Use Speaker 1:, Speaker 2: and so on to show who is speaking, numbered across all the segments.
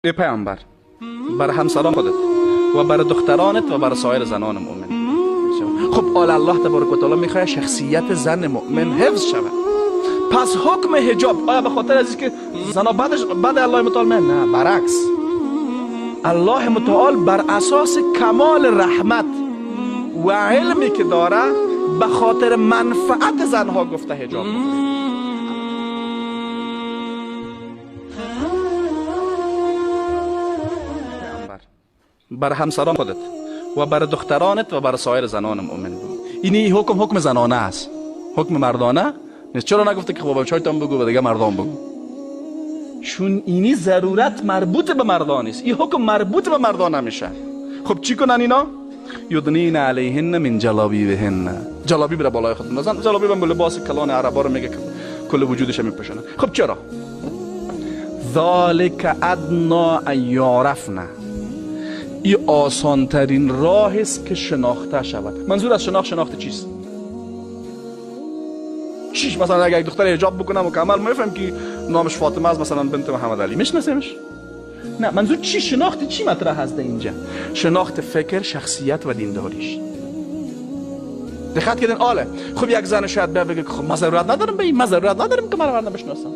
Speaker 1: ای پیامبر، بر همسران خودت و بر دخترانت و بر سایر زنان مؤمن. خب آل الله تبارک و تعالی میخواد شخصیت زن مؤمن حفظ شود. پس حکم حجاب آیا به خاطر از که زنا بد الله متعال؟ نه، برعکس، الله متعال بر اساس کمال رحمت و علمی که داره به خاطر منفعت زنها گفته حجاب بکنید. بر همسران خودت و بر دخترانت و بر سایر زنان مؤمن بود. اینی حکم حکم زنانه است، حکم مردانه نیست. چرا نگفته که خب بچه‌هایتان بگو و دیگه مردان بگو؟ چون اینی ضرورت مربوط به مردان است، این حکم مربوط به مردان نمیشه. خب چی کنن اینا؟ یدنین علیهن من جلابیبهن، جلابیب را بالای خود بندازن. جلابیب هم لباس کلان عربا رو میگه که کل وجودش میپوشونن. خب چرا؟ ذالک ادنا ان یعرفن، این آسان ترین راه است که شناخته شود. منظور از شناخت، شناخت چیست؟ چیش؟ مثلا اگه یک دختر حجاب بکنم و کمال میفهم که نامش فاطمه است، مثلا بنت محمد علی، میشناسیمش؟ نه، منظور چی؟ شناخت چی مطرح هست اینجا؟ شناخت فکر، شخصیت و دینداریش. دقت کردین؟ آله خب یک زن شاید بگه خب ما ضرورت ندارم به این، ما ضرورت ندارم که مرا بشناسم.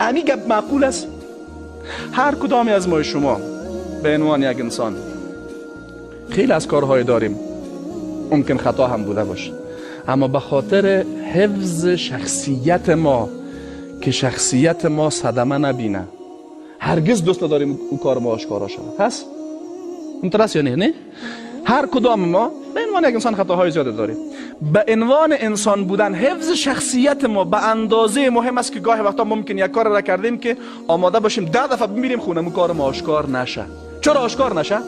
Speaker 1: امی گپ معقول است؟ هر کدامی از ما شما به عنوان یک انسان خیلی از کارهای داریم ممکن خطا هم بوده باشه، اما به خاطر حفظ شخصیت ما که شخصیت ما صدمه نبینه، هرگز دوست نداریم اون کار ما آشکارا شود. هست؟ اینطور است یا نه؟ نه؟ هر کدام ما به عنوان یک انسان خطاهای زیاد داریم. به عنوان انسان بودن حفظ شخصیت ما به اندازه مهم است که گاهی وقتا ممکن یک کار را کردیم که آماده باشیم 10 دفعه بمیریم خونه اون کار ما آشکار نشه. چرا آشکار نشه؟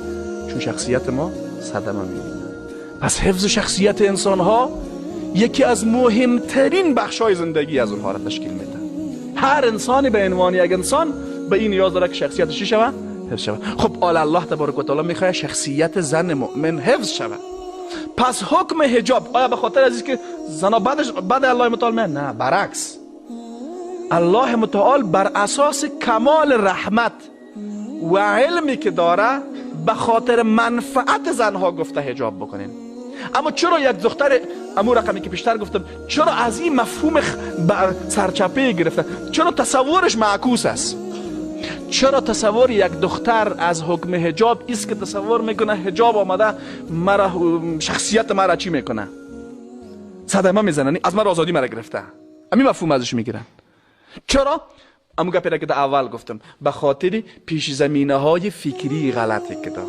Speaker 1: چون شخصیت ما صدمه میبینه. پس حفظ شخصیت انسان ها یکی از مهمترین بخش های زندگی از اونها را تشکیل میده. هر انسانی به عنوان یک انسان به این نیاز داره که شخصیتش چی شود؟ حفظ شود. خب آل الله تبارک و تعالی میخواد شخصیت زن مؤمن حفظ شود. پس حکم حجاب آیا به خاطر از که زنا بد الله متعال؟ نه، برعکس، الله متعال بر اساس کمال رحمت و علمی که داره به خاطر منفعت زنها گفته حجاب بکنین. اما چرا یک دختر امو رقمی که پیشتر گفتم، چرا از این مفهوم سرچپه گرفته؟ چرا تصورش معکوس است؟ چرا تصور یک دختر از حکم حجاب است که تصور میکنه حجاب آمده مرا شخصیت مرا چی میکنه؟ صدمه میزنه، از مرا آزادی مرا گرفته. همین مفهوم ازش میگیرن. چرا؟ امو گپی را که در اول گفتم، به خاطر پیش زمینه های فکری غلطی که داره.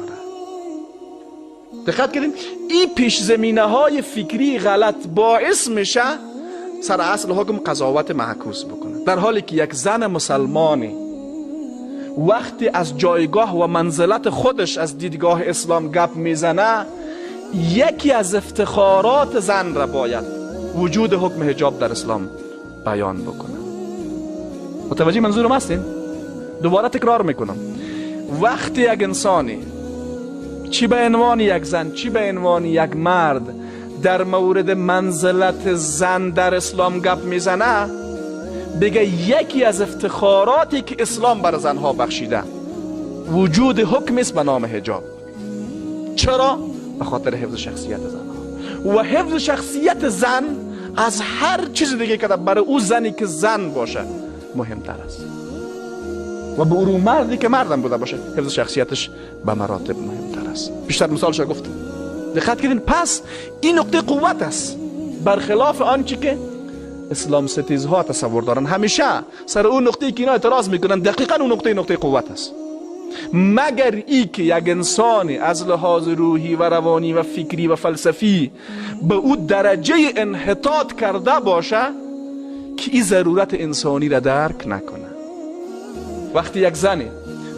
Speaker 1: دقت کردین؟ این پیش زمینه های فکری غلط باعث میشه سر اصل حکم قضاوت معکوس بکنه. در حالی که یک زن مسلمانی وقتی از جایگاه و منزلت خودش از دیدگاه اسلام گپ میزنه، یکی از افتخارات زن را باید وجود حکم حجاب در اسلام بیان بکنه. متوجه منظورم هستین؟ دوباره تکرار میکنم، وقتی یک انسانی چی به عنوان یک زن چی به عنوان یک مرد در مورد منزلت زن در اسلام گپ میزنه، بگه یکی از افتخاراتی که اسلام بر زنها بخشیده وجود حکم است به نام حجاب. چرا؟ به خاطر حفظ شخصیت زنها. و حفظ شخصیت زن از هر چیز دیگه که برای او زنی که زن باشه مهمتر است، و به او مردی که مردم بوده باشه حفظ شخصیتش به مراتب مهمتر است. بیشتر مثالش گفتم. دقت کردین؟ پس این نقطه قوت است، برخلاف آنچه که اسلام ستیزها تصور دارن. همیشه سر اون نقطه‌ای که اینا اعتراض میکنن دقیقاً اون نقطه قوت است. مگر ای که یک انسانی از لحاظ روحی و روانی و فکری و فلسفی به او درجه انحطاط کرده باشه که این ضرورت انسانی را درک نکنه. وقتی یک زنی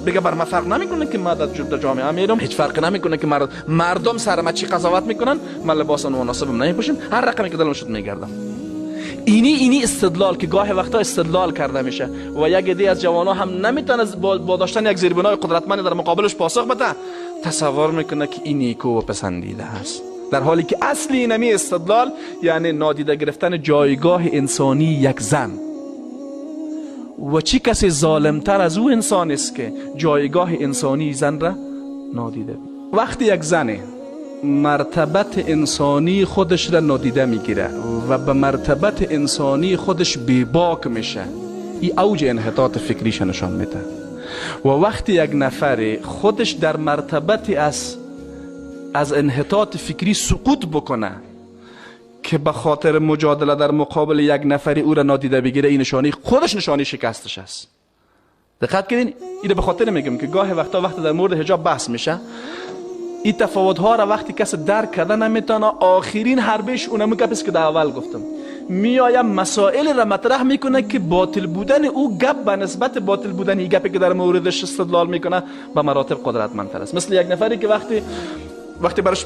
Speaker 1: بگه بر ما فرق نمیکنه که ما در جامعه میرم، هیچ فرق نمیکنه که مردم سر ما چی قضاوت میکنن، من لباس مناسبم نمیپوشم، هر رقمی که دلم شد میگردم. اینی استدلال که گاهی وقتا استدلال کرده میشه و یک عده از جوانها هم نمیتونه با داشتن یک زیربنای قدرتمند در مقابلش پاسخ بده، تصور میکنه که این نیکو و پسندیده است، در حالی که اصل اینمی استدلال یعنی نادیده گرفتن جایگاه انسانی یک زن و چی کسی ظالمتر از او انسان است که جایگاه انسانی زن را نادیده؟ وقتی یک زن مرتبت انسانی خودش را نادیده میگیره و به مرتبت انسانی خودش بیباک میشه، این اوج انحطاط فکریش نشان میده. و وقتی یک نفر خودش در مرتبت از انحطاط فکری سقوط بکنه که به خاطر مجادله در مقابل یک نفری او را نادیده بگیره، این نشانی خودش نشانی شکستش است. دقت کردین؟ اینو به خاطر میگم که گاه وقتا وقتی در مورد حجاب بحث میشه، این تفاوت ها را وقتی کس درک کرده نمیتونه، آخرین حربش اونمو گپ است که در اول گفتم، میایم مسائل را مطرح میکنه که باطل بودن او گپ به نسبت باطل بودن این گپی که در موردش استدلال میکنه به مراتب قدرتمندتر است. مثل یک نفری که وقتی براش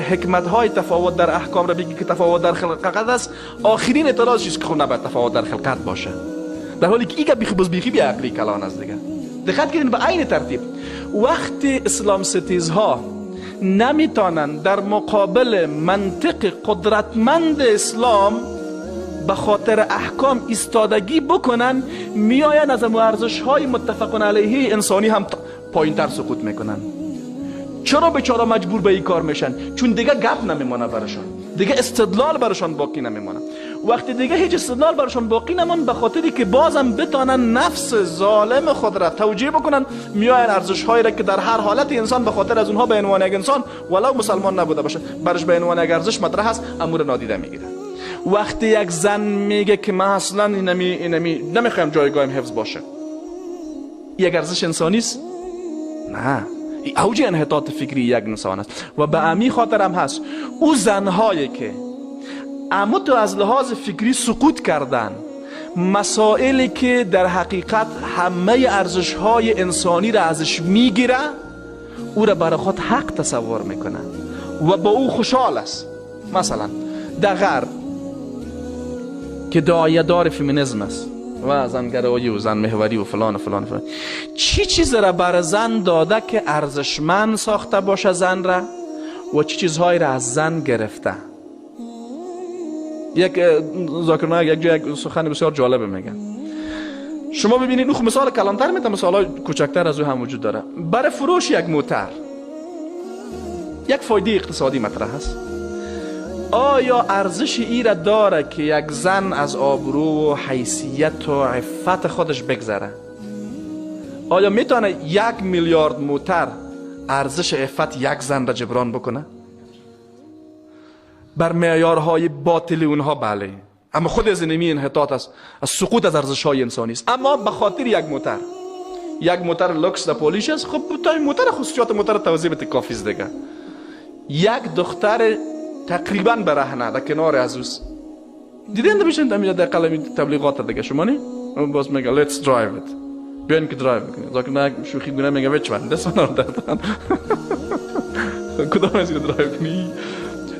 Speaker 1: حکمت های تفاوت در احکام را بگی که تفاوت در خلقت است، آخرین اعتراضش است که خب نباید تفاوت در خلقت باشه، در حالی که این گپ بیخی بیخی بی عقلی کلان است دیگه. دقت کنید به عین ترتیب وقتی اسلام ستیزها نمیتونن در مقابل منطق قدرتمند اسلام به خاطر احکام ایستادگی بکنن، میاین از ارزش های متفق علیه انسانی هم پایینتر سقوط میکنن. چرا بیچاره مجبور به این کار میشن؟ چون دیگه گپ نمیمانه برشان، دیگه استدلال برشان باقی نمیمانه. وقتی دیگه هیچ استدلال برشان باقی نمان، به خاطری که بازم بتانن نفس ظالم خود را توجیه بکنن، میاین ارزش هایی را که در هر حالت انسان به خاطر از اونها به عنوان یک انسان ولو مسلمان نبوده باشه برش به عنوان یک ارزش مطرح است، امور نادیده میگیره. وقتی یک زن میگه که من اصلا اینمی نمیخوایم جایگاهم حفظ باشه، یک ارزش انسانی است؟ نه، اوج انحطاط فکری یک انسان است. و به امی خاطر هم هست او زنهایی که اما تو از لحاظ فکری سقوط کردن، مسائلی که در حقیقت همه ارزش های انسانی را ازش میگیره، او را برای خود حق تصور میکنه و با او خوشحال است. مثلا در غرب که داعیه دار فمینیسم است و زنگرایی و زن محوری و فلان و فلان و فلان، چی چیز را بر زن داده که ارزشمند ساخته باشه زن را و چی چیزهایی را از زن گرفته؟ یک ذاکر نایک یک جای یک سخن بسیار جالب میگه. شما ببینید، اون مثال کلانتر میته، مثال های کوچکتر از او هم وجود داره. برای فروش یک موتر یک فایده اقتصادی مطرح است. آیا ارزش ای را داره که یک زن از آبرو و حیثیت و عفت خودش بگذره؟ آیا میتونه 1 میلیارد موتر ارزش عفت یک زن را جبران بکنه؟ بر معیارهای باطل اونها بله، اما خود از اینمی انحطاط است، از سقوط از ارزش های انسانی است. اما به خاطر یک موتر لوکس در پولیش است، خب تا این موتر خصوصیات موتر توضیح بده کافی است دیگه. یک دختر تقریبا برهنه در کنار از اوست، دیدین بشین در قلمی تبلیغات دیگه، شما نی باز میگه let's drive it، بیاین که درایو بکنید. ذاکر نایک شوخی گونه میگه which one، this one or that one، کدام از اینو درایو کنی؟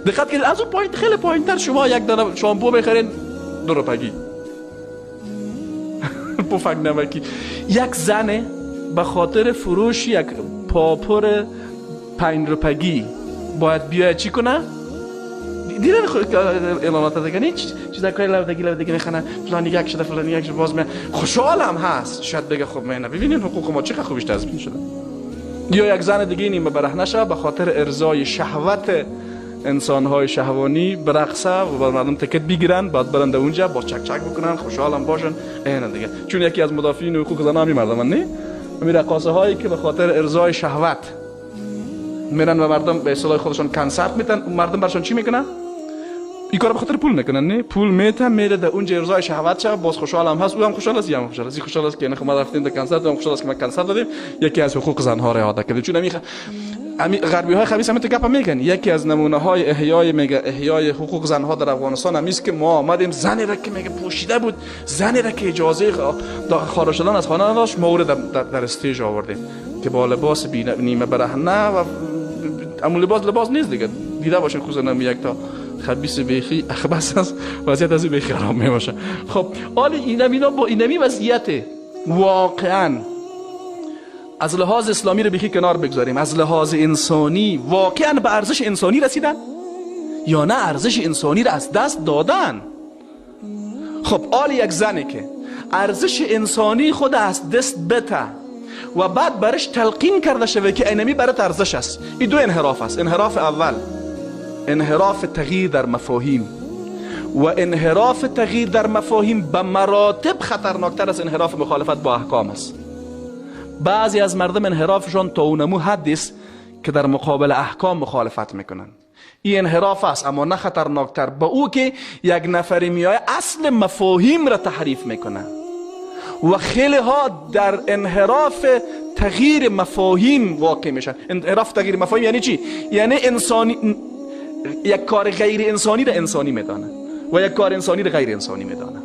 Speaker 1: دقت کنید از اون پایین خیلی پایینتر شما یک دانه شامپو بخرین 2 روپگی پفک نمکی. یک زن به خاطر فروش یک پاپور 5 روپگی باید بیاید چی کنه؟ دیدن اعلانات دیگه نه چیزا که لودگی میخنه، فلانی یک شده فلانی یک شده، باز می خوشحال هم هست، شاید بگه خب من ببینین حقوق ما چقدر خوبش تضمین شده. یا یک زن دیگه نیمه برهنه شه به خاطر ارضای شهوت انسان‌های شهوانی برقصه و بر مردم تکت بگیرن، بعد برن در اونجا با چک چک بکنن، خوشحال هم باشن. اینه دیگه، چون یکی از مدافعین حقوق زنان همین مردمان نه، همین رقاصه هایی که به خاطر ارضای شهوت میرن و مردم به اصطلاح خودشون کنسرت میتن، مردم برشون چی میکنن؟ این کارو به خاطر پول میکنن، نه پول میتن میره در اونجا ارضای شهوت شه، باز خوشحال هم هست، او هم خوشحال است، هم خوشحال است، خوشحال است که نه ما رفتیم در کنسرت، هم خوشحال است که ما کنسرت دادیم، یکی از حقوق زنها را ادا کردیم. چون همین غربی های خبیث هم تو گپ میگن، یکی از نمونه های احیای میگه احیای حقوق زنها در افغانستان هم است که ما آمدیم زنی را که میگه پوشیده بود، زنی را که اجازه خارج شدن از خانه نداشت، ما او را در stage آوردیم که با لباس نیمه برهنه و اما لباس نیست دیگه، دیده باشین خصوصا یک تا خبیث بیخی اخبث است، وضعیت از بیخی خراب میباشه. خب حالا اینا با اینمی وضعیت واقعا از لحاظ اسلامی رو بیخی کنار بگذاریم، از لحاظ انسانی واقعا به ارزش انسانی رسیدن یا نه ارزش انسانی رو از دست دادن؟ خب حالا یک زنی که ارزش انسانی خود از دست بته و بعد برش تلقین کرده شوه که اینمی برات ارزش است. این دو انحراف است. انحراف اول انحراف تغییر در مفاهیم، و انحراف تغییر در مفاهیم به مراتب خطرناکتر از انحراف مخالفت با احکام است. بعضی از مردم انحرافشان تا اونمو حد است که در مقابل احکام مخالفت میکنن. این انحراف است، اما نه خطرناکتر با او که یک نفری میای اصل مفاهیم را تحریف میکنه. و خیلی ها در انحراف تغییر مفاهیم واقع میشن. انحراف تغییر مفاهیم یعنی چی؟ یعنی انسانی یک کار غیر انسانی را انسانی میدانه و یک کار انسانی را غیر انسانی میدانه.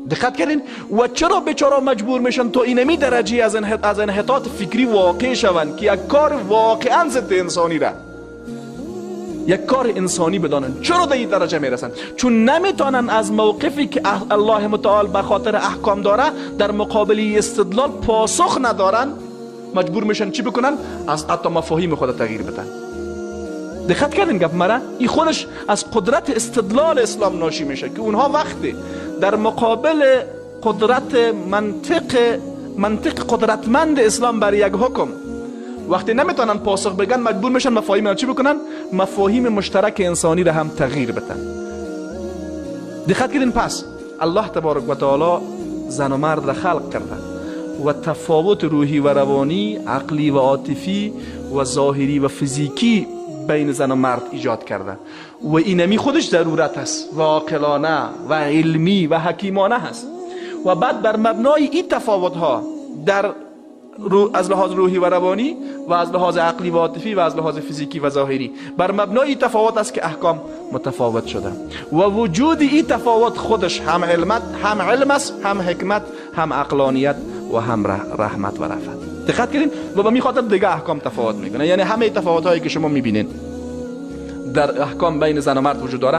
Speaker 1: دقت کردین؟ و چرا بیچاره مجبور میشن تا اینمی درجه از انحطاط فکری واقع شوند که یک کار واقعا ضد انسانی را یک کار انسانی بدانن؟ چرا در این درجه میرسن؟ چون نمیتونن از موقفی که الله متعال به خاطر احکام داره در مقابل استدلال پاسخ ندارن، مجبور میشن چی بکنن؟ از حتی مفاهیم خود تغییر بدن. دقت کردین گپ مرا؟ این خودش از قدرت استدلال اسلام ناشی میشه که اونها وقتی در مقابل قدرت منطق قدرتمند اسلام بر یک حکم وقتی نمیتونن پاسخ بگن، مجبور میشن مفاهیم چی بکنن؟ مفاهیم مشترک انسانی را هم تغییر بدن. دقت کردین؟ پس الله تبارک و تعالی زن و مرد را خلق کرده و تفاوت روحی و روانی، عقلی و عاطفی و ظاهری و فیزیکی بین زن و مرد ایجاد کرده و اینمی خودش ضرورت است و عاقلانه و علمی و حکیمانه هست. و بعد بر مبنای این تفاوت ها در از لحاظ روحی و روانی و از لحاظ عقلی و عاطفی و از لحاظ فیزیکی و ظاهری، بر مبنای این تفاوت است که احکام متفاوت شده و وجود این تفاوت خودش هم علم است، هم حکمت، هم عقلانیت و هم رحمت و رفت. دقت کردین؟ و به می خاطر دیگه احکام تفاوت میکنه. یعنی همه تفاوت هایی که شما میبینین در احکام بین زن و مرد وجود داره.